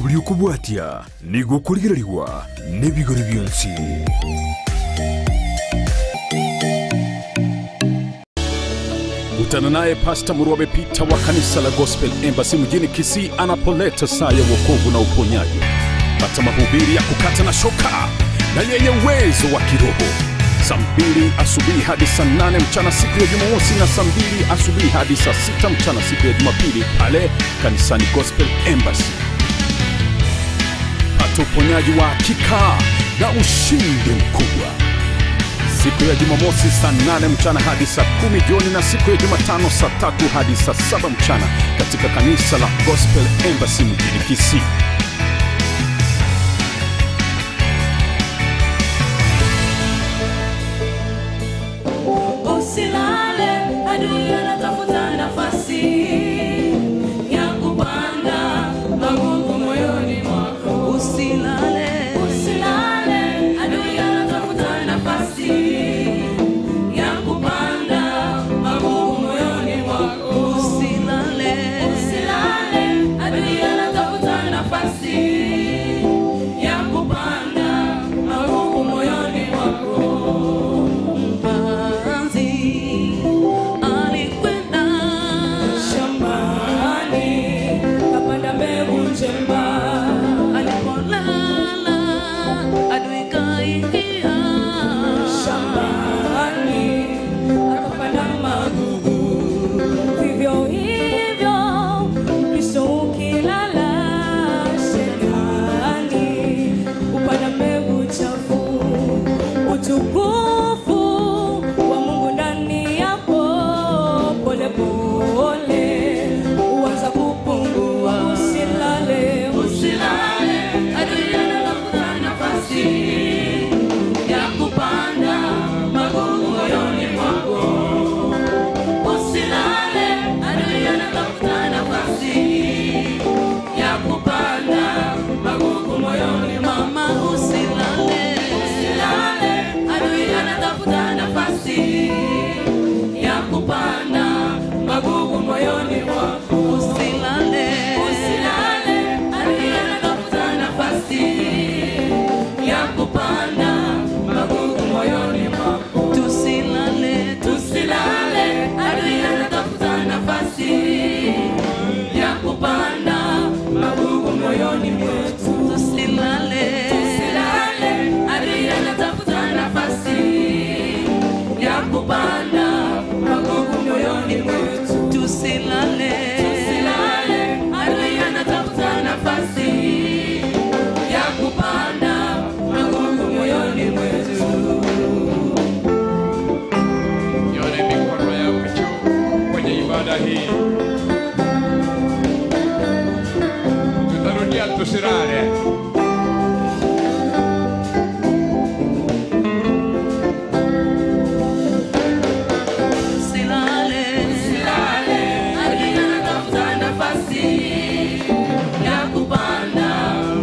Omorobiri okobwatia nigo okorigererigwa n'ebigori bionsi. Kutana naye Pastor Murwabe Peter wa kanisa la Gospel Embassy mjini Kisii anapoleta saa ya wokovu na uponyaji. Pata mahubiri ya kukata na shoka na yenye uwezo wa kiroho. Saa 2 asubuhi hadi saa 8 mchana siku ya Jumamosi na saa 2 asubuhi hadi saa 6 mchana siku ya Jumapili pale kanisani Gospel Embassy. Pata uponyaji wa hakika na ushindi mkubwa. Siku ya Jumamosi saa 8 mchana hadi saa 10 jioni na siku ya Jumatano saa 3 hadi saa 7 mchana katika kanisa la Gospel Embassy mjini Kisii. Usilale, adui anatafuta nafasi ya kupanda magugu moyoni mwako. Usilale, usilale, adui anatafuta nafasi ya kupanda magugu moyoni mwako. Usilale, usilale, adui anatafuta nafasi ya kupanda magugu moyoni mwako. Mpanzi alikwenda shambani kapanda mbegu njema, alipolala adui kaingia shambani akapanda magugu. Vivyo hivyo Mkristo ukilala, shetani upanda mbegu chafu. Utukufu wa Mungu ndani yako pole pole uanza kupungua. Usilale, usilale, adui anatafuta nafasi ya kupanda magugu moyoni mwako. Usilale, adui anatafuta nafasi ya kupanda magugu moyoni. Mama usilale, usilale, adui anatafuta nafasi ya kupanda magugu moyoni mwako. Usilale, usilale, adui anatafuta nafasi ya kupanda magugu moyoni mwako. Tusilale, tusilale, adui anatafuta nafasi ya kupanda magugu moyoni mwetu. Tusilale, tusilale, adui anatafuta nafasi ya kupanda magugu moyoni mwetu. Tusilale, tusilale, adui anatafuta nafasi ya kupanda magugu moyoni mwetu. Nione mikono yako juu kwenye ibada hii. Tutarudia tusilale. Usilale, usilale, adui anatafuta nafasi ya kupanda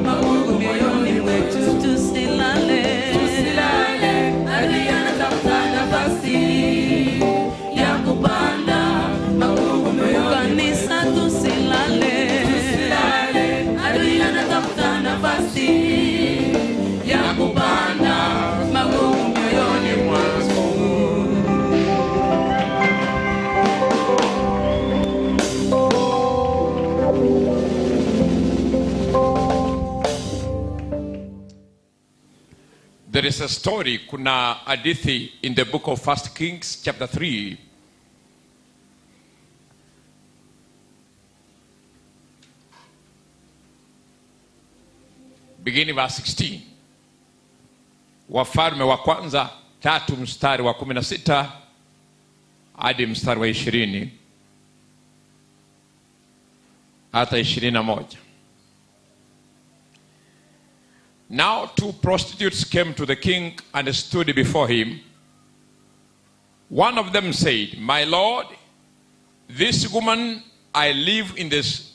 magugu moyoni mwetu. Tusilale, tusilale, adui anatafuta nafasi ya kupanda magugu moyoni. Kanisa tusilale, tusilale, adui anatafuta nafasi ya kupanda magugu moyoni mwetu. There is a story, kuna hadithi in the book of 1 Kings chapter 3. Beginning verse 16. Wafalme wa kwanza 3 mstari wa 16 hadi mstari wa 20 hata 21. Now 2 prostitutes came to the king and stood before him. One of them said, "My lord, this woman I live in this,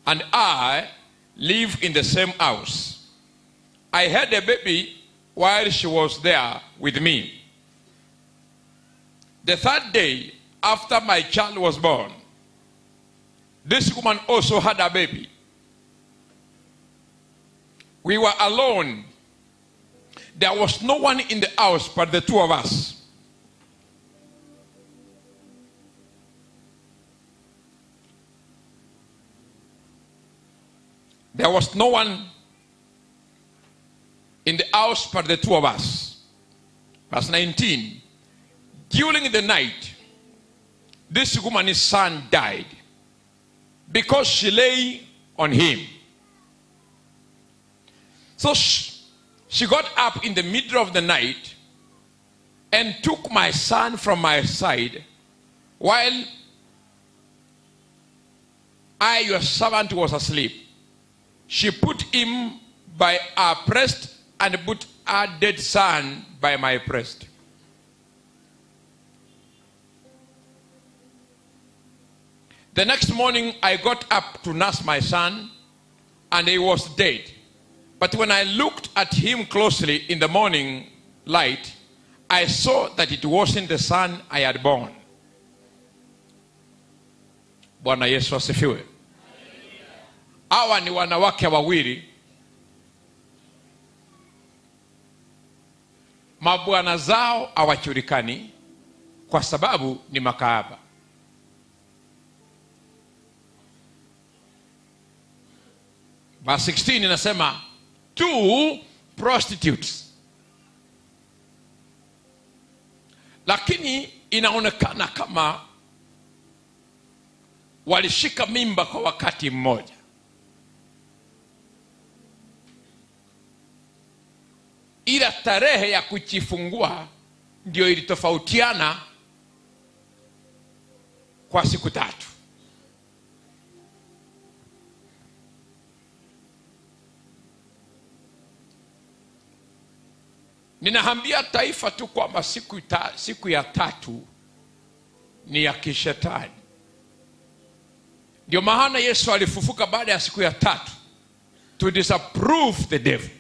and I live in the same house. I had a baby while she was there with me. The third day after my child was born, this woman also had a baby. We were alone. There was no one in the house but the two of us. There was no one in the house but the two of us. Verse 19. During the night, this woman's son died because she lay on him. So she got up in the middle of the night and took my son from my side while I, your servant, was asleep. She put him by her breast and put her dead son by my breast. The next morning I got up to nurse my son, and he was dead. But when I looked at him closely in the morning light, I saw that it wasn't the son I had born. Bwana Yesu asifiwe. Hawa ni wanawake wawili, mabwana zao hawajulikani kwa sababu ni makahaba. Verse 16 inasema 2 prostitutes. Lakini inaonekana kama walishika mimba kwa wakati mmoja. Ila tarehe ya kujifungua ndio ilitofautiana kwa siku 3. Ninaambia taifa tu kwamba siku ya 3 ni ya kishetani. Ndio maana Yesu alifufuka baada ya siku ya 3 to disapprove the devil.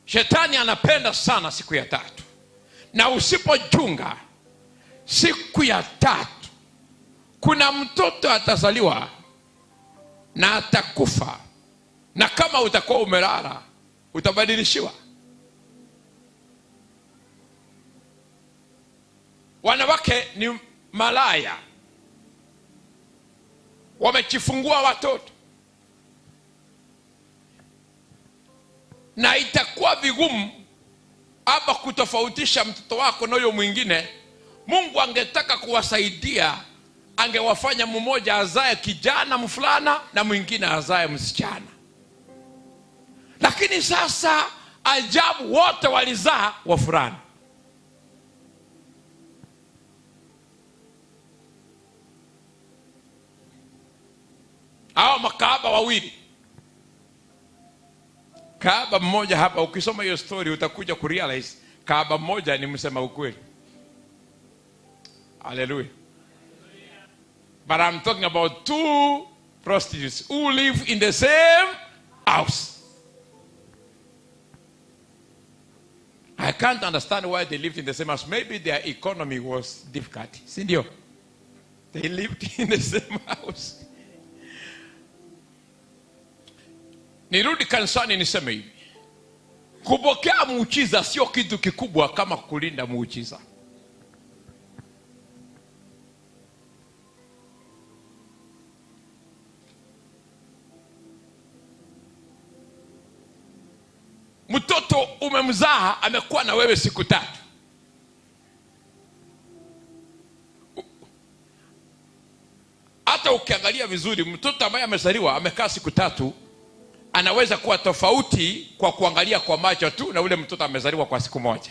Shetani anapenda sana siku ya 3. Na usipochunga siku ya 3, kuna mtoto atazaliwa na atakufa. Na kama utakuwa umelala, utabadilishiwa. Wanawake ni malaya. Wamejifungua watoto. Na itakuwa vigumu hapa kutofautisha mtoto wako na huyo mwingine. Mungu angetaka kuwasaidia, angewafanya mmoja azae kijana mfulana na mwingine azae msichana. Lakini sasa ajabu, wote walizaa wafulana. Hao makahaba wawili. Kahaba mmoja hapa, ukisoma hiyo story utakuja kurealize kahaba mmoja ni msema ukweli. Hallelujah. But I'm talking about 2 prostitutes who live in the same house. I can't understand why they lived in the same house. Maybe their economy was difficult. Sindio? They lived in the same house. Nirudi kanisani niseme hivi. Kupokea muujiza sio kitu kikubwa kama kulinda muujiza. Mtoto umemzaa amekuwa na wewe siku 3. Hata ukiangalia vizuri, mtoto ambaye amezaliwa amekaa siku 3 anaweza kuwa tofauti kwa kuangalia kwa macho tu na ule mtoto amezaliwa kwa siku 1.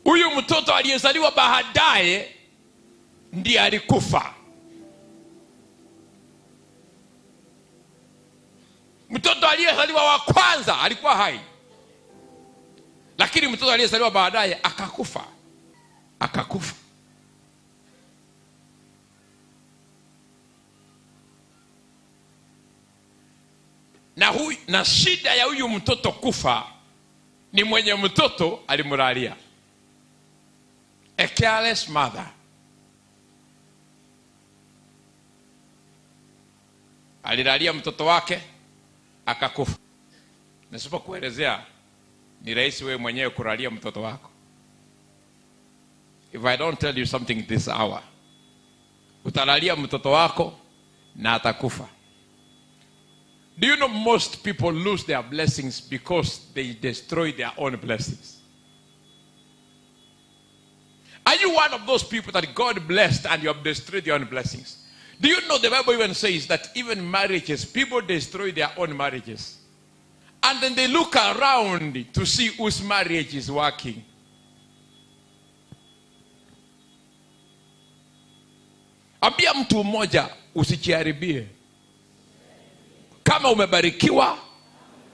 Huyu mtoto aliyezaliwa baadaye ndiye alikufa. Mtoto aliyezaliwa wa kwanza alikuwa hai. Lakini mtoto aliyezaliwa baadaye akakufa. Akakufa. Na shida ya huyu mtoto kufa ni mwenye mtoto alimlalia. A careless mother. Alilalia mtoto wake akakufa. Nisipokuelezea ni rahisi wewe mwenyewe kulalia mtoto wako. If I don't tell you something this hour, utalalia mtoto wako na atakufa. Do you know most people lose their blessings because they destroy their own blessings? Are you one of those people that God blessed and you have destroyed your own blessings? Do you know the Bible even says that even marriages, people destroy their own marriages. And then they look around to see whose marriage is working. Ambia mtu mmoja usijiharibie. Kama umebarikiwa,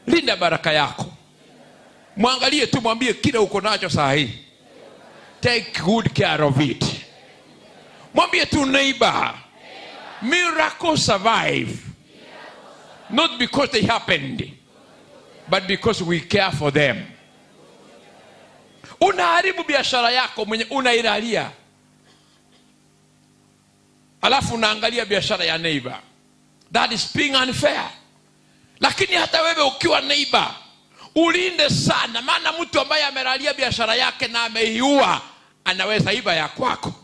linda baraka yako. Mwangalie tu, mwambie kile uko nacho saa hii, take good care of it. Mwambie tu neighbor, miracles survive not because they happened, but because we care for them. Unaharibu biashara yako mwenye, unailalia, alafu unaangalia biashara ya neighbor. That is being unfair. Lakini hata wewe ukiwa neighbor, ulinde sana, maana mtu ambaye amelalia biashara yake na ameiua anaweza iba ya kwako.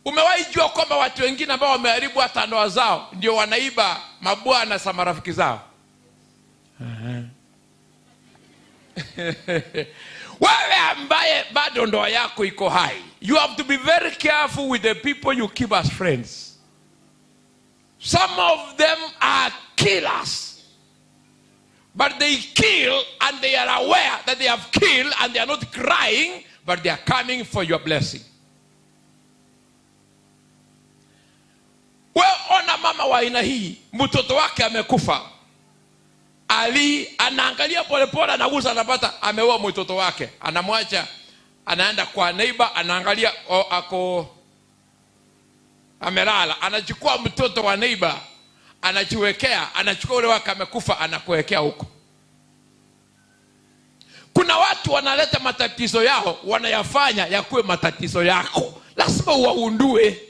Umewahi jua kwamba watu wengine ambao wameharibu hata ndoa zao ndio wanaiba mabwana za marafiki zao? Wewe ambaye bado ndoa yako iko hai, you have to be very careful with the people you keep as friends. Some of them are killers, but they kill and they are aware that they have killed, and they are not crying, but they are coming for your blessing. Wewe ona mama wa aina hii, mtoto wake amekufa, Ali anaangalia polepole, anagusa, anapata ameua mtoto wake, anamwacha, anaenda kwa neighbor, anaangalia ako amelala, anachukua mtoto wa neighbor, anachiwekea, anachukua ule wake amekufa, anakuwekea huko. Kuna watu wanaleta matatizo yao, wanayafanya yakuwe matatizo yako. Lazima uwaundue.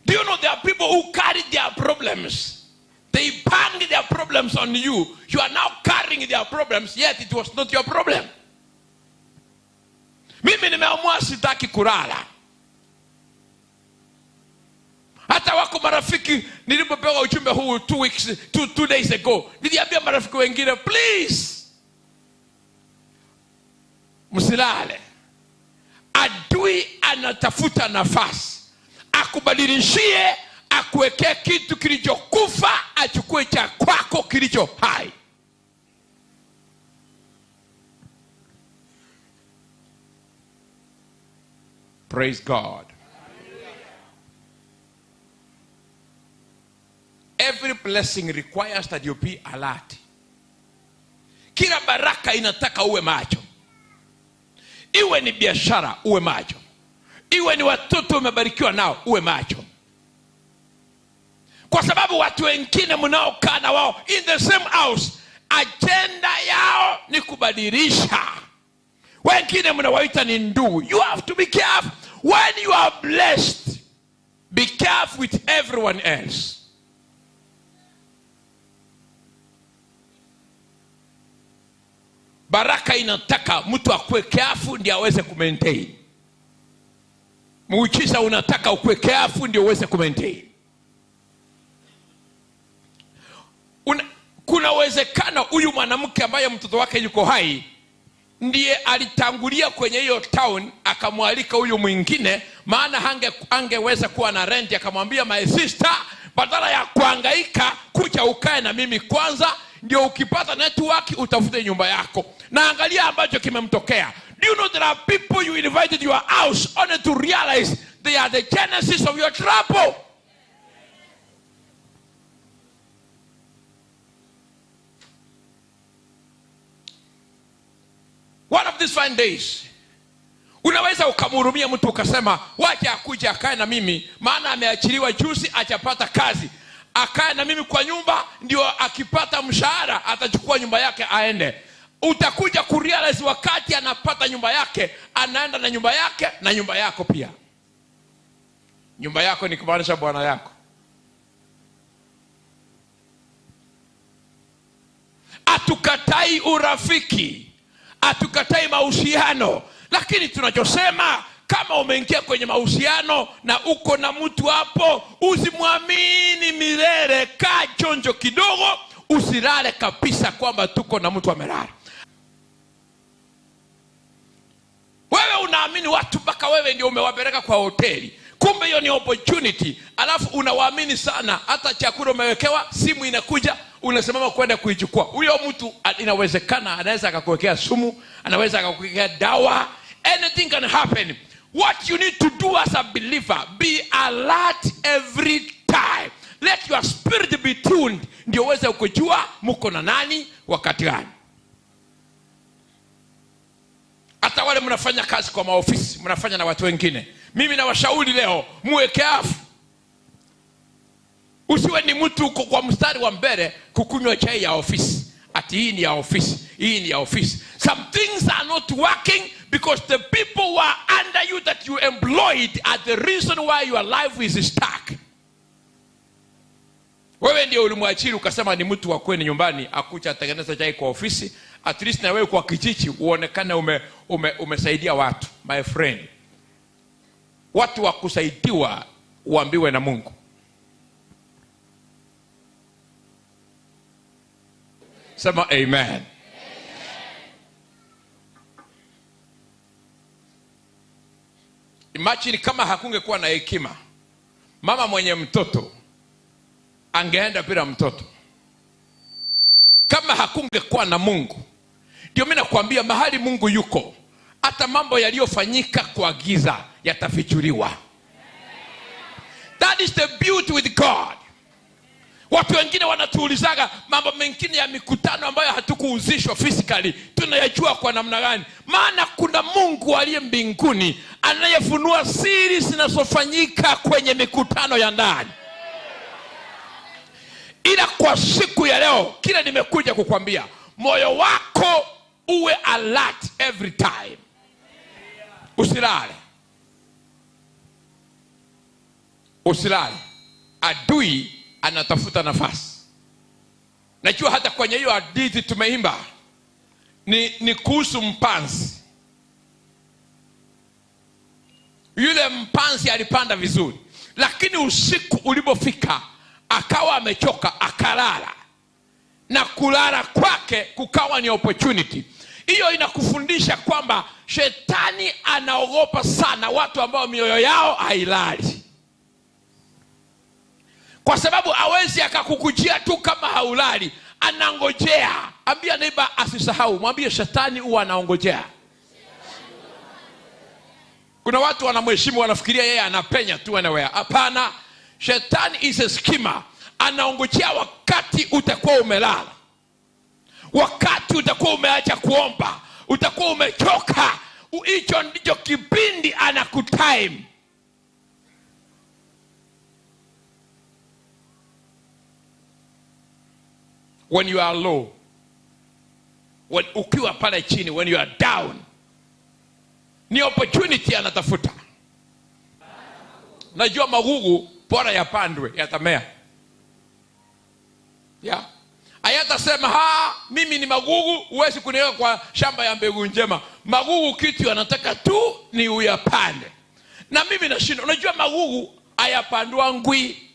Do you know there are people who carry their problems? They bang their problems on you. You are now carrying their problems, yet it was not your problem. Mimi nimeamua sitaki kulala. Hata wako marafiki, nilipopewa ujumbe huu 2 days ago, niliambia marafiki wengine, please, msilale. Adui anatafuta nafasi akubadilishie, akuwekee kitu kilichokufa, achukue cha kwako kilicho hai. Praise God. Every blessing requires that you be alert. Kila baraka inataka uwe macho. Iwe ni biashara, uwe macho. Iwe ni watoto umebarikiwa nao, uwe macho. Kwa sababu watu wengine mnaokaa na wao in the same house, agenda yao ni kubadilisha. Wengine mnawaita ni ndugu. You have to be careful. When you are blessed, be careful with everyone else. Baraka inataka mtu akuwe careful ndio aweze kumaintain. Muujiza unataka ukuwe careful ndio uweze kumaintain. Kuna uwezekano huyu mwanamke ambaye mtoto wake yuko hai ndiye alitangulia kwenye hiyo town, akamwalika huyu mwingine, maana angeweza kuwa na rent, akamwambia my sister, badala ya kuhangaika kuja ukae na mimi kwanza, ndio ukipata network utafute nyumba yako. Na angalia ambacho kimemtokea. Do you know there are people you invited your house only to realize they are the genesis of your trouble? One of these fine days, unaweza ukamhurumia mtu ukasema, wacha akuje akae na mimi, maana ameachiliwa juzi, hajapata kazi. Akae na mimi kwa nyumba, ndio akipata mshahara atachukua nyumba yake aende. Utakuja kurealize wakati anapata nyumba yake, anaenda na nyumba yake na nyumba yako pia. Nyumba yako ni kumaanisha bwana yako. Hatukatai urafiki, hatukatai mahusiano, lakini tunachosema, kama umeingia kwenye mahusiano na uko na mtu hapo, usimwamini milele. Kaa chonjo kidogo, usilale kabisa kwamba tuko na mtu amelala. Wewe unaamini watu mpaka wewe ndio umewapeleka kwa hoteli, kumbe hiyo ni opportunity. Alafu unawaamini sana, hata chakula umewekewa, simu inakuja, unasimama kwenda kuichukua. Huyo mtu inawezekana anaweza akakuwekea sumu, anaweza akakuwekea dawa. Anything can happen. What you need to do as a believer, be alert every time. Let your spirit be tuned, ndio uweze kujua mko na nani wakati gani. Hata wale mnafanya kazi kwa maofisi, mnafanya na watu wengine, mimi nawashauri leo muwe careful. Usiwe ni mtu uko kwa mstari wa mbele kukunywa chai ya ofisi. Ati hii ni ya ofisi, hii ni ya ofisi. Some things are not working because the people who are under you that you employed are the reason why your life is stuck. Wewe ndio ulimwachiri ukasema ni mtu wa kwenu nyumbani akuja atengeneza chai kwa ofisi, at least na wewe kwa kijiji uonekane umesaidia watu. My friend, watu wa kusaidiwa uambiwe na Mungu. Sema amen. Imagine kama hakungekuwa na hekima, mama mwenye mtoto angeenda bila mtoto. Kama hakungekuwa na Mungu. Ndio mimi nakwambia mahali Mungu yuko, hata mambo yaliyofanyika kwa giza yatafichuliwa. That is the beauty with God. Watu wengine wanatuulizaga mambo mengine ya mikutano ambayo hatukuhusishwa physically, tunayajua kwa namna gani? Maana kuna Mungu aliye mbinguni anayefunua siri zinazofanyika kwenye mikutano ya ndani. Ila kwa siku ya leo, kila nimekuja kukwambia, moyo wako uwe alert every time. Usilale. Usilale. Adui anatafuta nafasi. Najua hata kwenye hiyo hadithi tumeimba ni kuhusu mpanzi. Yule mpanzi alipanda vizuri, lakini usiku ulipofika akawa amechoka, akalala. Na kulala kwake kukawa ni opportunity. Hiyo inakufundisha kwamba shetani anaogopa sana watu ambao mioyo yao hailali. Kwa sababu hawezi akakukujia tu kama haulali. Anangojea. Ambia neighbor asisahau. Mwambie shetani huwa anaongojea. Kuna watu wanamheshimu, wanafikiria yeye anapenya tu anywhere. Hapana. Shetani is a schemer. Anaongojea wakati utakuwa umelala, wakati utakuwa umeacha kuomba, utakuwa umechoka. Hicho ndicho kipindi anakutime. When you are low, when ukiwa pale chini, when you are down, ni opportunity anatafuta. Najua magugu bora yapandwe yatamea. Yeah. Ayatasema ha, mimi ni magugu, huwezi kuniweka kwa shamba ya mbegu njema. Magugu kitu anataka tu ni uyapande. Na mimi nashinda. Unajua magugu hayapandwa ngwi,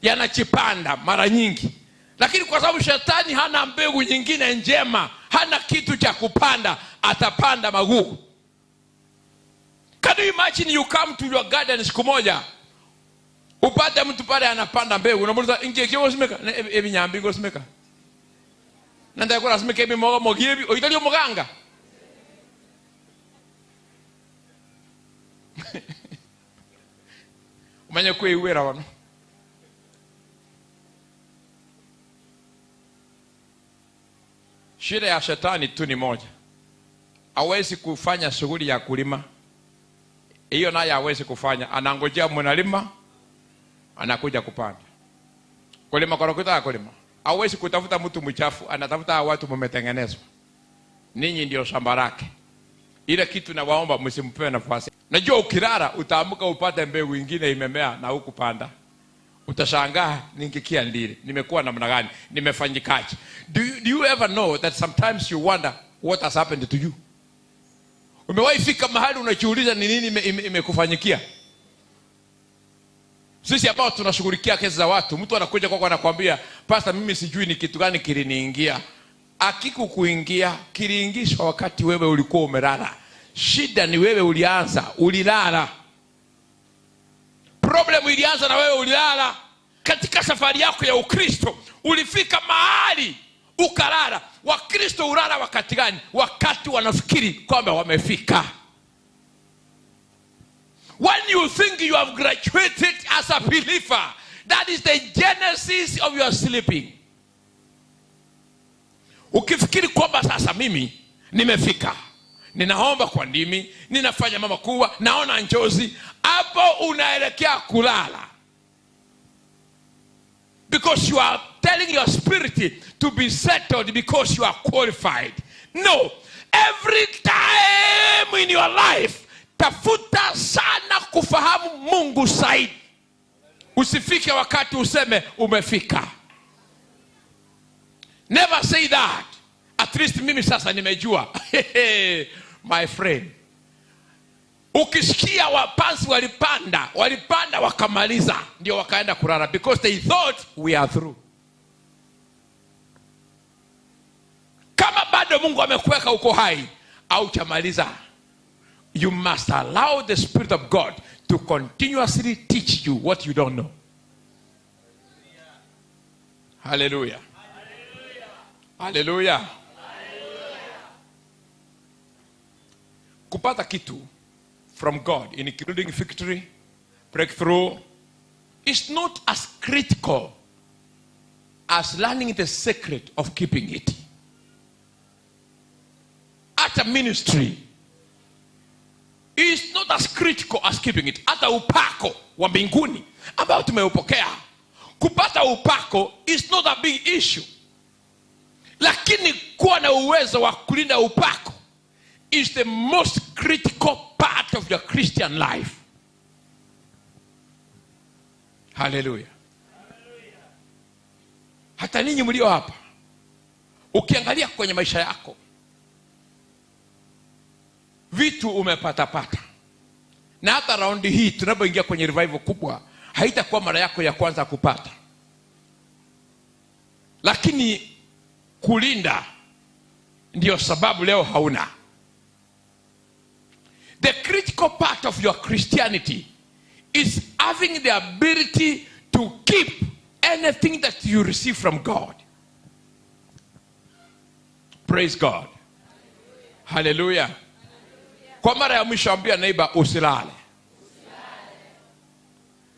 yanachipanda mara nyingi. Lakini kwa sababu shetani hana mbegu nyingine njema, hana kitu cha kupanda, atapanda magugu. Can you imagine you come to your garden siku moja, upate mtu pale anapanda mbegu, unamuuliza ingie kio simeka, ebi nyambi ngo simeka. Nanda yakora simeka ebi mogo mogiebi, oitali omuganga. Umanye kuiwera wano. Shida ya shetani tu ni moja. Hawezi kufanya shughuli ya kulima. Hiyo naye hawezi kufanya. Anangojea mwanalima, anakuja kupanda. Kulima kwa kutaka kulima. Hawezi kutafuta mtu mchafu, anatafuta watu mmetengenezwa. Ninyi ndio shamba lake. Ile kitu nawaomba msimpe nafasi. Najua ukilala utaamka upate mbegu ingine imemea na hukupanda. Utashangaa, ningekia ndile, nimekuwa namna gani, nimefanyikaje? Do you ever know that sometimes you wonder what has happened to you? Umewahi fika mahali unajiuliza ni nini imekufanyikia? Sisi ambao tunashughulikia kesi za watu, mtu anakuja kwako anakuambia, "Pastor, mimi sijui ni kitu gani kiliniingia." Akikukuingia, kiliingishwa wakati wewe ulikuwa umelala. Shida ni wewe ulianza, ulilala. Problem ilianza na wewe ulilala. Katika safari yako ya Ukristo ulifika mahali ukalala. Wakristo ulala wakati gani? Wakati wanafikiri kwamba wamefika. When you think you have graduated as a believer, that is the genesis of your sleeping. Ukifikiri kwamba sasa mimi nimefika, ninaomba kwa ndimi, ninafanya mama kuwa, naona njozi, hapo unaelekea kulala. Because you are telling your spirit to be settled because you are qualified. No, every time in your life, tafuta sana kufahamu Mungu zaidi. Usifike wakati useme umefika. Never say that. At least mimi sasa nimejua. My friend. Ukisikia wapanzi walipanda wakamaliza, ndio wakaenda kulala because they thought we are through. Kama bado Mungu amekuweka uko hai au chamaliza, you must allow the Spirit of God to continuously teach you what you don't know. Hallelujah. Hallelujah. Kupata kitu from God, including victory, breakthrough, is not as critical as learning the secret of keeping it. At a ministry is not as critical as keeping it. Hata upako wa mbinguni ambao tumeupokea, kupata upako is not a big issue. Lakini kuwa na uwezo wa kulinda upako is the most critical part of your Christian life. Hallelujah. Hata ninyi mlio hapa, ukiangalia kwenye maisha yako, vitu umepata pata. Na hata raundi hii tunapoingia kwenye revival kubwa, haitakuwa mara yako ya kwanza kupata. Lakini kulinda ndio sababu leo hauna. The critical part of your Christianity is having the ability to keep anything that you receive from God. Praise God. Hallelujah. Kwa mara ya mwisho ambia neighbor usilale.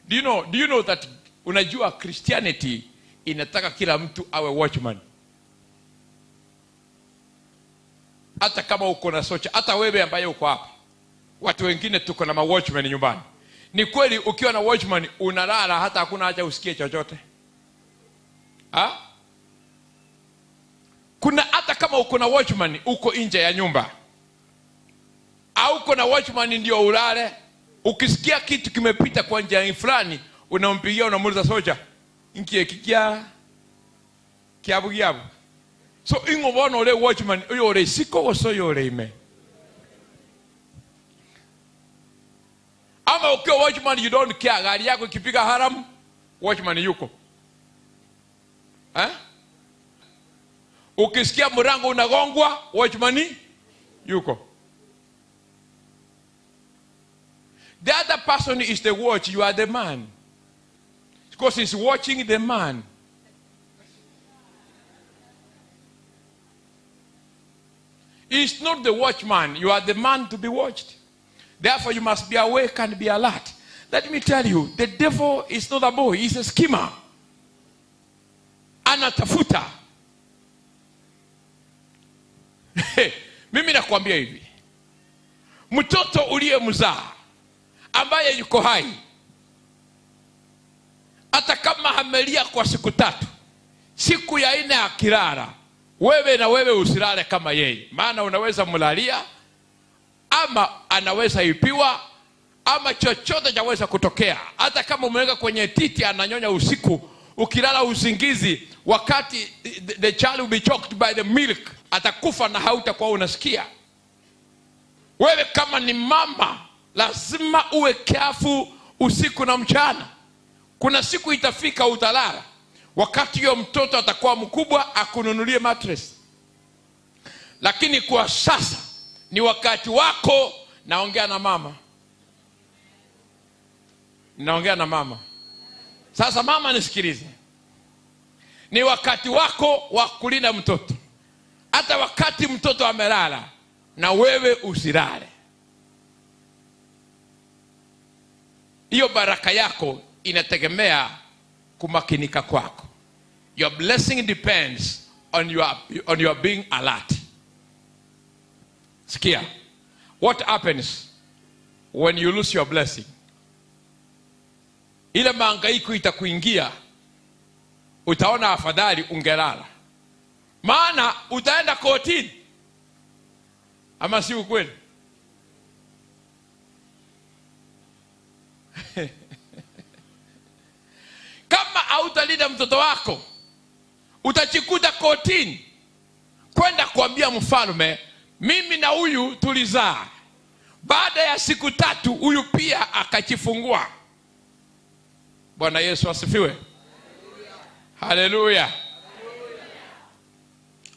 Do you know that unajua Christianity inataka kila mtu awe watchman? Hata kama uko na socha, hata wewe ambaye uko hapa. Watu wengine tuko na ma-watchman nyumbani. Ni kweli ukiwa na watchman unalala hata hakuna haja usikie chochote. Ha? Kuna hata kama uko na watchman uko nje ya nyumba. Au uko na watchman ndio ulale, ukisikia kitu kimepita kwa njia fulani unampigia unamuuliza soja, nkie kikia kiabu kiabu. So ingo bono ole watchman uyo ole siko oso yole ime. Ama ukiwa watchman you don't care, gari yako ikipiga haramu watchman yuko. Eh? Ukisikia mlango unagongwa watchman yuko. The other person is the watch, you are the man. Because he's watching the man. He's not the watchman, you are the man to be watched. Therefore, you must be awake and be alert. Let me tell you, the devil is not a boy, he's a schemer. Anatafuta. Mimi nakwambia hivi. Mtoto uliyemzaa ambaye yuko hai, hata kama amelia kwa siku 3, siku ya 4 akilala, Wewe na wewe usilale kama yeye, maana unaweza mlalia ama anaweza ipiwa ama chochote chaweza kutokea. Hata kama umeweka kwenye titi ananyonya usiku, ukilala usingizi, wakati the child will be choked by the milk, atakufa na hautakuwa unasikia. Wewe kama ni mama lazima uwe careful usiku na mchana. Kuna siku itafika utalala, wakati hiyo mtoto atakuwa mkubwa akununulie mattress. Lakini kwa sasa ni wakati wako. Naongea na mama, naongea na mama sasa. Mama nisikilize, ni wakati wako wa kulinda mtoto. Hata wakati mtoto amelala, na wewe usilale. Hiyo baraka yako inategemea kumakinika kwako. Your blessing depends on your being alert. Sikia, what happens when you lose your blessing? Ile mahangaiko itakuingia, utaona afadhali ungelala, maana utaenda kotini. Ama si ukweli? Kama hautalinda mtoto wako, utachikuta kotini kwenda kuambia mfalme, mimi na huyu tulizaa, baada ya siku 3 huyu pia akajifungua. Bwana Yesu asifiwe. Haleluya.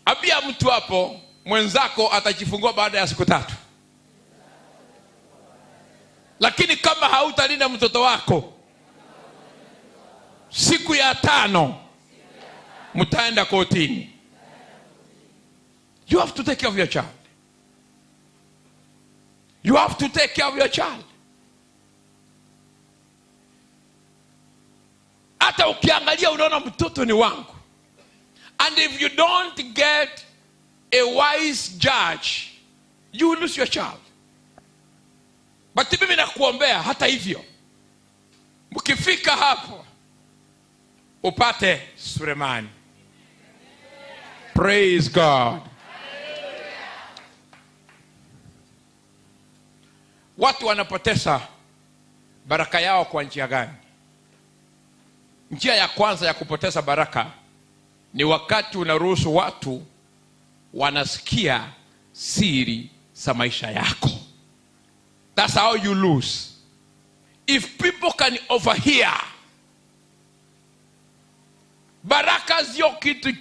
Ambia mtu hapo mwenzako atajifungua baada ya siku 3. Lakini kama hautalinda mtoto wako, siku ya 5 mtaenda kotini. You have to take care of your child. You have to take care of your child. Hata ukiangalia unaona mtoto ni wangu. And if you don't get a wise judge, you will lose your child. But mimi nakuombea hata hivyo, mkifika hapo upate Sulemani. Praise God. Watu wanapoteza baraka yao kwa njia gani? Njia ya kwanza ya kupoteza baraka ni wakati unaruhusu watu wanasikia siri za maisha yako. That's how you lose. If people can overhear. Baraka sio kitu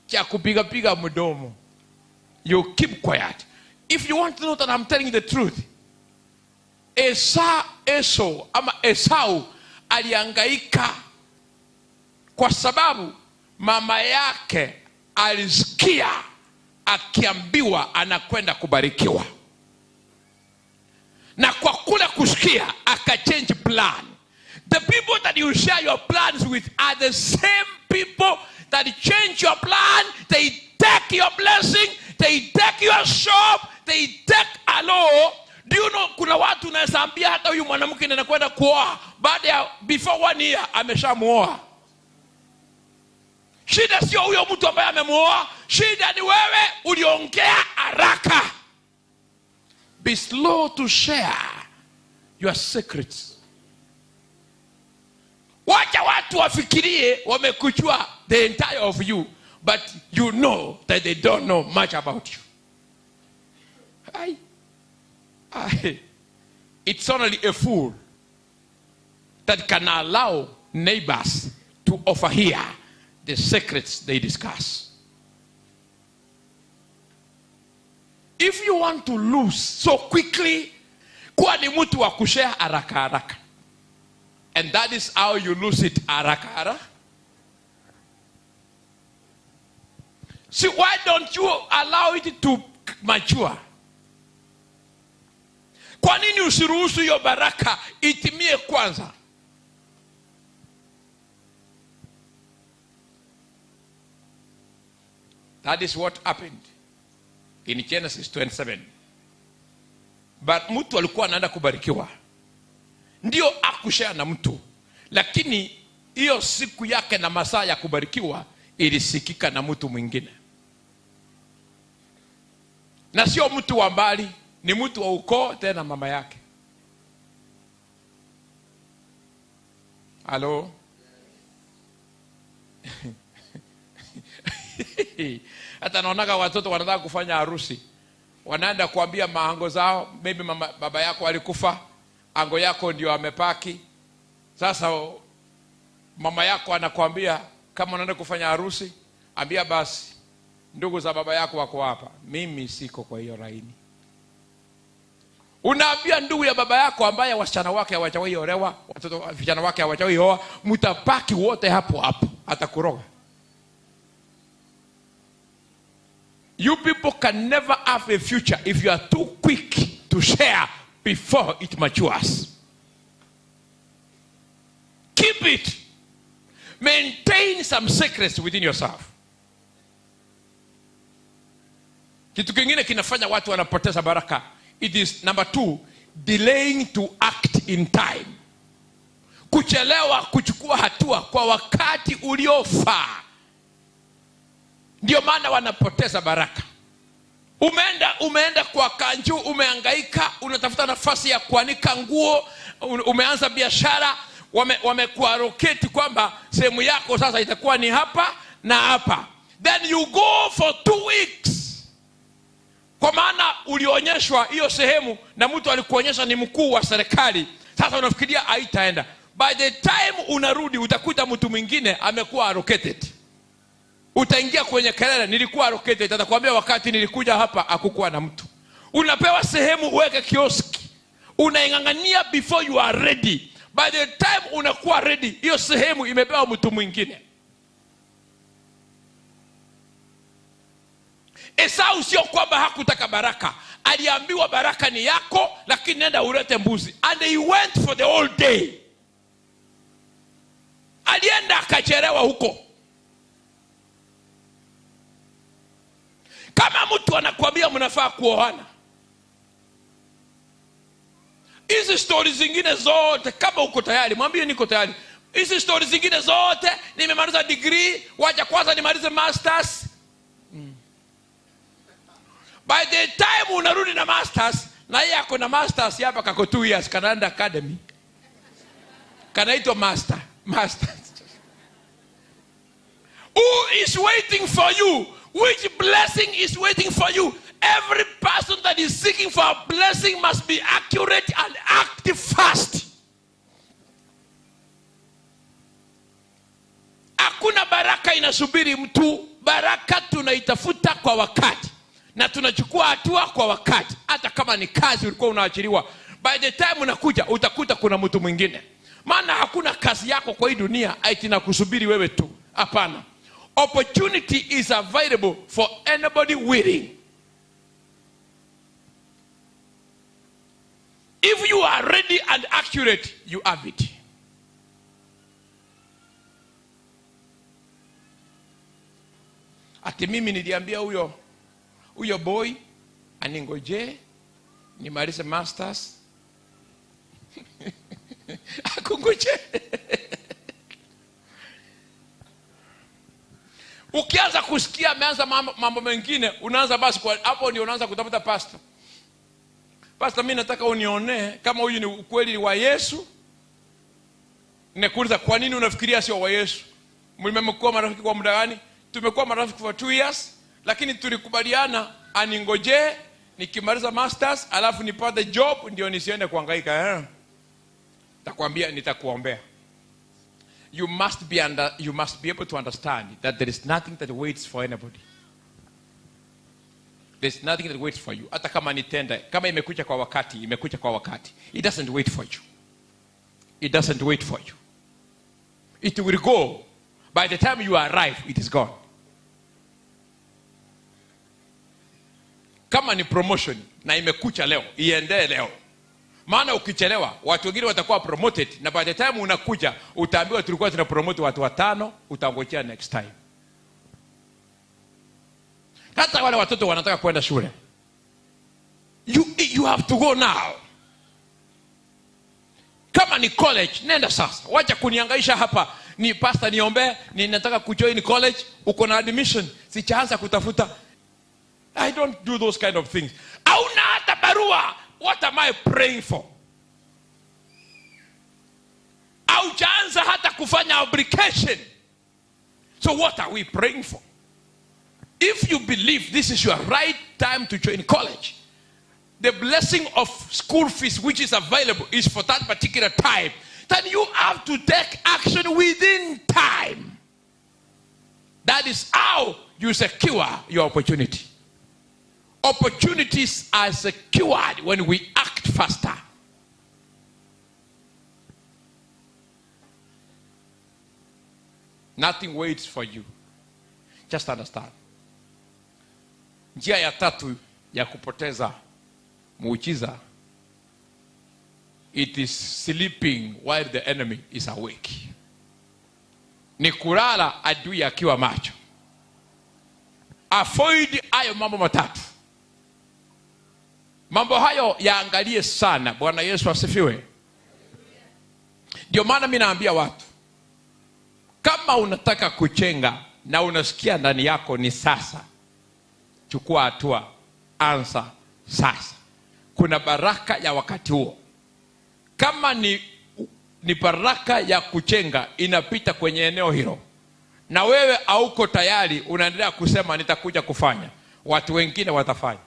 cha kupiga piga mdomo. You keep quiet. If you want to know that I'm telling you the truth, Esau ama Esau alihangaika kwa sababu mama yake alisikia akiambiwa anakwenda kubarikiwa. Na kwa kule kusikia akachange plan. The people that you share your plans with are the same people that change your plan. They take your blessing, they take your shop, they take alo. Do you know kuna watu unaambia hata huyu mwanamke anakwenda kuoa, baada ya before 1 year ameshamuoa. Shida sio huyo mtu ambaye amemuoa, shida ni wewe uliongea haraka. Be slow to share your secrets. Wacha watu wafikirie wamekujua the entire of you, but you know that they don't know much about you. It's only a fool that can allow neighbors to overhear the secrets they discuss. If you want to lose so quickly, kuwa ni mtu wa kushare haraka haraka. And that is how you lose it haraka haraka. See, why don't you allow it to mature? Kwa nini usiruhusu hiyo baraka itimie kwanza? That is what happened in Genesis 27. But mtu alikuwa anaenda kubarikiwa, ndio akushare na mtu, lakini hiyo siku yake na masaa ya kubarikiwa ilisikika na mtu mwingine. Na sio mtu wa mbali, ni mtu wa ukoo, tena mama yake. Halo? Hata naonaga watoto wanataka kufanya harusi, wanaenda kuambia maango zao, maybe mama, baba yako alikufa, ango yako ndio amepaki. Sasa mama yako anakuambia kama unaenda kufanya harusi, ambia basi ndugu za baba yako wako hapa, mimi siko kwa hiyo laini. Unaambia ndugu ya baba yako ambaye wasichana wake hawajawahi olewa, watoto vijana wake hawajawahi oa, mtapaki wote hapo hapo, atakuroga. You people can never have a future if you are too quick to share before it matures. Keep it. Maintain some secrets within yourself. Kitu kingine kinafanya watu wanapoteza baraka. It is number 2, delaying to act in time. Kuchelewa kuchukua hatua kwa wakati uliofaa. Ndio maana wanapoteza baraka. Umeenda kwa kanju, umehangaika, unatafuta nafasi ya kuanika nguo, umeanza biashara, wamekuaroketi kwamba sehemu yako sasa itakuwa ni hapa na hapa. Then you go for 2 weeks. Kwa maana ulionyeshwa hiyo sehemu na mtu alikuonyesha ni mkuu wa serikali. Sasa unafikiria haitaenda. By the time unarudi utakuta mtu mwingine amekuwa allocated. Utaingia kwenye kelele, nilikuwa allocated. Atakwambia wakati nilikuja hapa hakukuwa na mtu. Unapewa sehemu uweke kioski. Unaingangania before you are ready. By the time unakuwa ready, hiyo sehemu imepewa mtu mwingine. Esau sio kwamba hakutaka baraka. Aliambiwa baraka ni yako, lakini nenda ulete mbuzi. And he went for the whole day. Alienda akachelewa huko. Kama mtu anakuambia mnafaa kuoana, hizi stories zingine zote, kama uko tayari, mwambie niko tayari. Hizi stories zingine zote, nimemaliza degree, wacha kwanza nimalize masters. By the time unarudi na masters, na yeye ako na masters hapa kako 2 years Canada Academy. Kanaitwa master. Masters. Who is waiting for you? Which blessing is waiting for you? Every person that is seeking for a blessing must be accurate and act fast. Hakuna baraka inasubiri mtu. Baraka tunaitafuta kwa wakati. Na tunachukua hatua kwa wakati. Hata kama ni kazi ulikuwa unaachiriwa, by the time unakuja utakuta kuna mtu mwingine. Maana hakuna kazi yako kwa hii dunia eti nakusubiri wewe tu. Hapana. Opportunity is available for anybody willing. If you are ready and accurate, you have it. Ati mimi niliambia huyo boy aningoje nimalize masters. Akungoje. Ukianza kusikia ameanza mambo mengine, unaanza basi kwa hapo ndio unaanza kutafuta pastor. Pastor, mimi nataka unionee kama huyu ni ukweli wa Yesu. Nikuuliza, kwa nini unafikiria sio wa Yesu? Mmekuwa marafiki kwa muda gani? Tumekuwa marafiki for 2 years, lakini tulikubaliana aningoje nikimaliza masters alafu nipate job ndio nisiende kuhangaika. Nitakwambia, nitakuombea. You must be able to understand that there is nothing that waits for anybody. There's nothing that waits for you. Hata kama ni tenda, kama imekuja kwa wakati, imekuja kwa wakati. It doesn't wait for you. It doesn't wait for you. It will go. By the time you arrive, it is gone. Kama ni promotion na imekucha leo, iendee leo. Maana ukichelewa, watu wengine watakuwa promoted, na by the time unakuja, utaambiwa tulikuwa tuna promote watu 5, utangojea next time. Hata wale watoto wanataka kwenda shule. You have to go now. Kama ni college, nenda sasa. Wacha kunihangaisha hapa. Ni pastor niombe, ni nataka kujoin college, uko na admission, sichaanza kutafuta. I don't do those kind of things. Hauna hata barua. What am I praying for? Haujaanza hata kufanya application. So what are we praying for? If you believe this is your right time to join college, the blessing of school fees which is available is for that particular time, then you have to take action within time. That is how you secure your opportunity. Opportunities are secured when we act faster. Nothing waits for you. Just understand. Njia ya tatu ya kupoteza muujiza, it is sleeping while the enemy is awake. Ni kulala adui akiwa macho. Avoid hayo mambo matatu. Mambo hayo yaangalie sana. Bwana Yesu asifiwe. Ndio maana mimi naambia watu, kama unataka kuchenga na unasikia ndani yako ni sasa, chukua hatua, anza sasa. Kuna baraka ya wakati huo. Kama ni baraka ya kuchenga inapita kwenye eneo hilo, na wewe hauko tayari, unaendelea kusema nitakuja kufanya, watu wengine watafanya.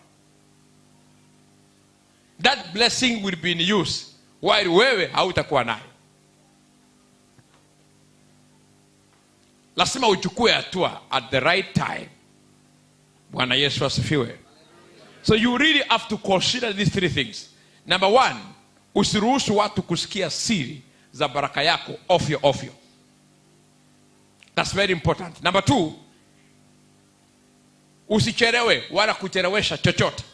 That blessing will be in use while wewe hautakuwa nayo. Lazima uchukue hatua at the right time. Bwana Yesu asifiwe. So you really have to consider these three things. Number one, usiruhusu watu kusikia siri za baraka yako ofyo ofyo. That's very important. Number two, usichelewe wala kuchelewesha chochote.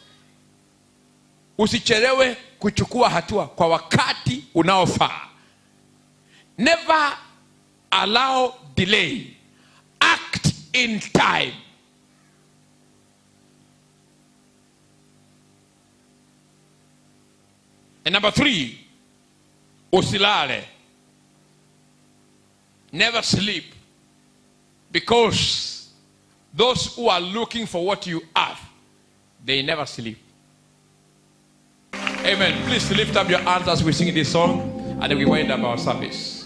Usichelewe kuchukua hatua kwa wakati unaofaa. Never allow delay. Act in time. And number three, usilale. Never sleep. Because those who are looking for what you have, they never sleep. Amen. Please lift up your hands as we sing this song, and then we wind up our service.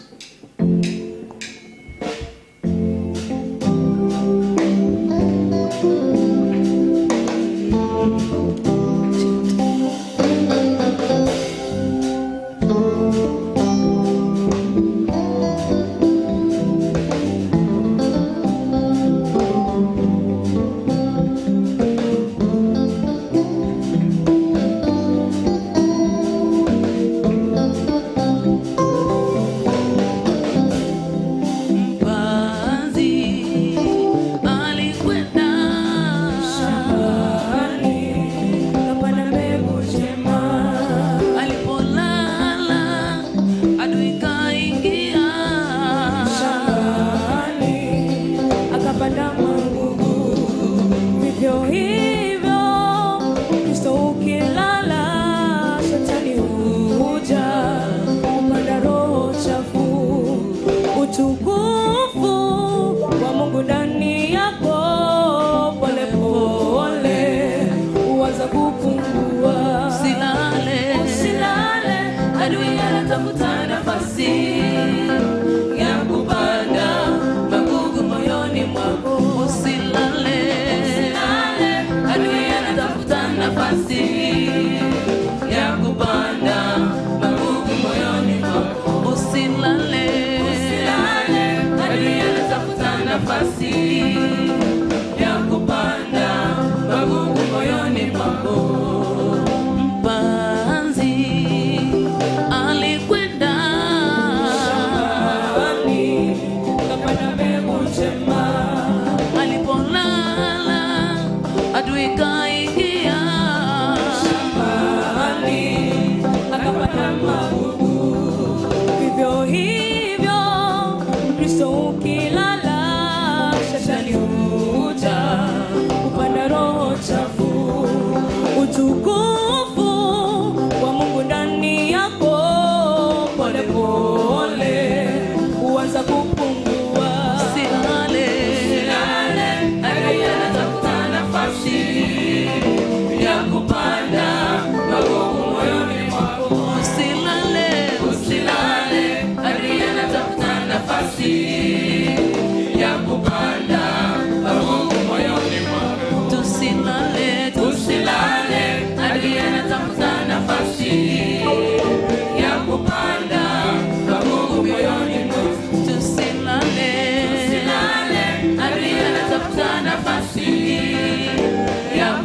Usilale, adui anatafuta nafasi.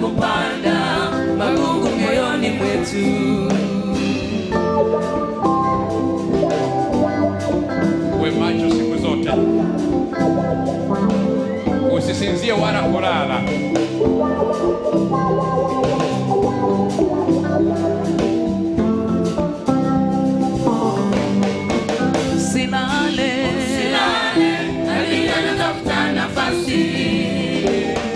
kupanda magugu moyoni mwetu. Uwe macho siku zote, usisinzie wala kulala. Usilale, usilale, adui anatafuta nafasi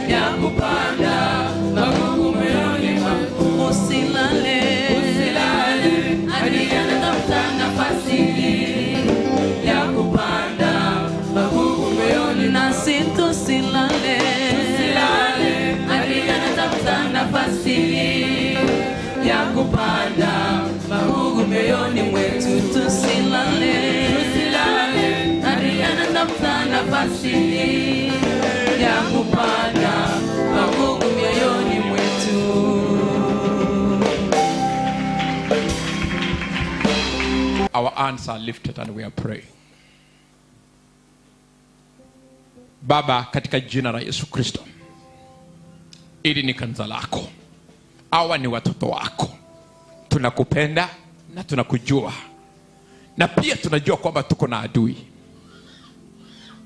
ya kupanda magugu moyoni mwako. Usilale, usilale, adui anatafuta nafasi ya kupanda magugu moyoni. Nasi tusilale, tusilale, adui anatafuta nafasi ya kupanda magugu moyoni mwetu. Tusilale, tusilale, adui anatafuta nafasi ya kupanda magugu moyoni mwetu. Our hands are lifted and we are praying. Baba, katika jina la Yesu Kristo, ili ni kanisa lako, hawa ni watoto wako, tunakupenda na tunakujua, na pia tunajua kwamba tuko na adui,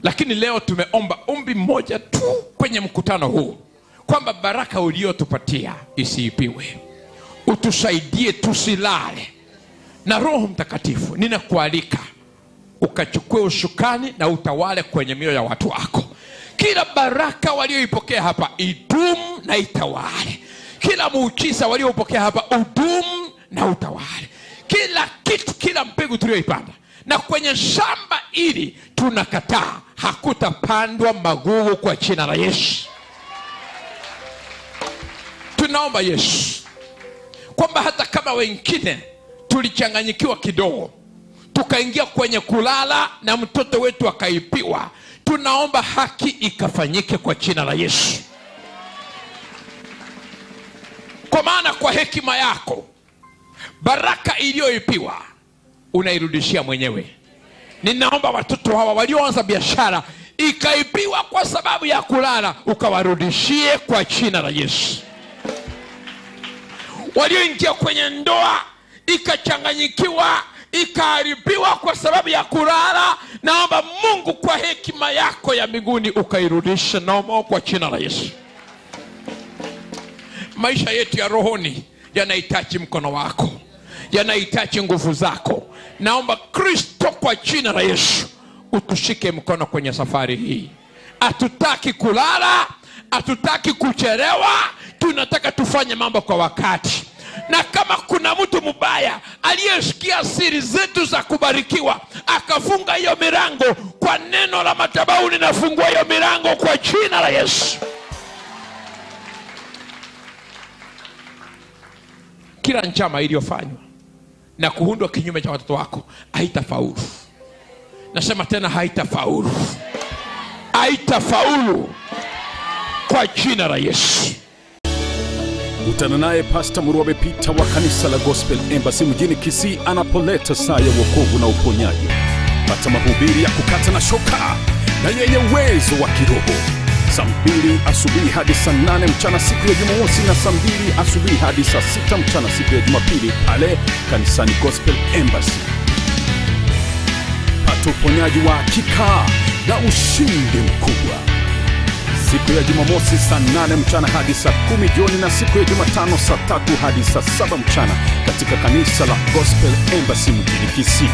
lakini leo tumeomba ombi moja tu kwenye mkutano huu, kwamba baraka uliotupatia isiibiwe. Utusaidie tusilale. Na Roho Mtakatifu, ninakualika ukachukue usukani na utawale kwenye mioyo ya watu wako. Kila baraka walioipokea hapa idumu na itawale. Kila muujiza waliopokea hapa udumu na utawale. Kila kitu, kila mbegu tuliyoipanda na kwenye shamba hili tunakataa, hakutapandwa magugu kwa jina la Yesu. Tunaomba Yesu kwamba hata kama wengine tulichanganyikiwa kidogo, tukaingia kwenye kulala na mtoto wetu akaibiwa, tunaomba haki ikafanyike kwa jina la Yesu. Kwa maana kwa hekima yako baraka iliyoibiwa unairudishia mwenyewe. Ninaomba watoto hawa walioanza biashara ikaibiwa kwa sababu ya kulala, ukawarudishie kwa jina la Yesu. Walioingia kwenye ndoa ikachanganyikiwa, ikaharibiwa kwa sababu ya kulala, naomba Mungu kwa hekima yako ya mbinguni ukairudishe nomo kwa jina la Yesu. Maisha yetu ya rohoni yanahitaji mkono wako, yanahitaji nguvu zako. Naomba Kristo kwa jina la Yesu utushike mkono kwenye safari hii. Hatutaki kulala, hatutaki kuchelewa, tunataka tufanye mambo kwa wakati. Na kama kuna mtu mbaya aliyesikia siri zetu za kubarikiwa akafunga hiyo milango, kwa neno la madhabahu ninafungua hiyo milango kwa jina la Yesu. Kila njama iliyofanywa na kuundwa kinyume cha watoto wako haitafaulu. Nasema tena, haitafaulu, haitafaulu kwa jina la Yesu. Kutana naye Pastor Murwabe Peter wa kanisa la Gospel Embassy mjini Kisii anapoleta saa ya wokovu na uponyaji. Pata mahubiri ya kukata na shoka na yenye uwezo wa kiroho. Saa 2 asubuhi hadi saa 8 mchana siku ya Jumamosi, na saa 2 asubuhi hadi saa 6 mchana siku ya Jumapili pale kanisani Gospel Embassy. Pata uponyaji wa hakika na ushindi mkubwa. Siku ya Jumamosi saa 8 mchana hadi saa 10 jioni, na siku ya Jumatano saa 3 hadi saa 7 mchana katika kanisa la Gospel Embassy mjini Kisii.